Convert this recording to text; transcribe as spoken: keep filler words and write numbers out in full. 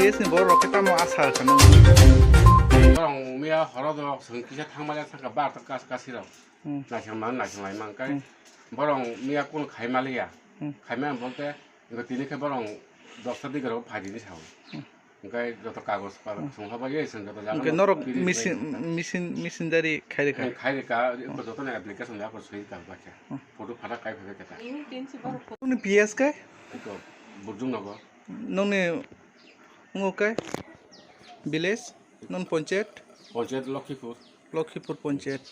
Yes, ni borok rok khe tamo asa kha nang. Borok miya horo do swng kisa thangmani sakha bar ta kas kasirok. Hmm. Naisang man, naisang lai man kai. Hmm. Borok miya kun khai maliya. Hmm. Khai man bolte, tini khe borok dosta diga rok phai dini sao. Hmm. Hingke joto kagoj pala songha bai ye, song joto jaga. Hingke norok misin, misin, misin dari khai rikha. Khai rikha, joto na application ya ko soi ta bacha. Hmm. Photo phata kai phai kata. Nini P S kai? Iko burjung nogo. Nongni ungo kai? Village? Non panchayat? Panchayat Lokhipur. Lokhipur panchayat.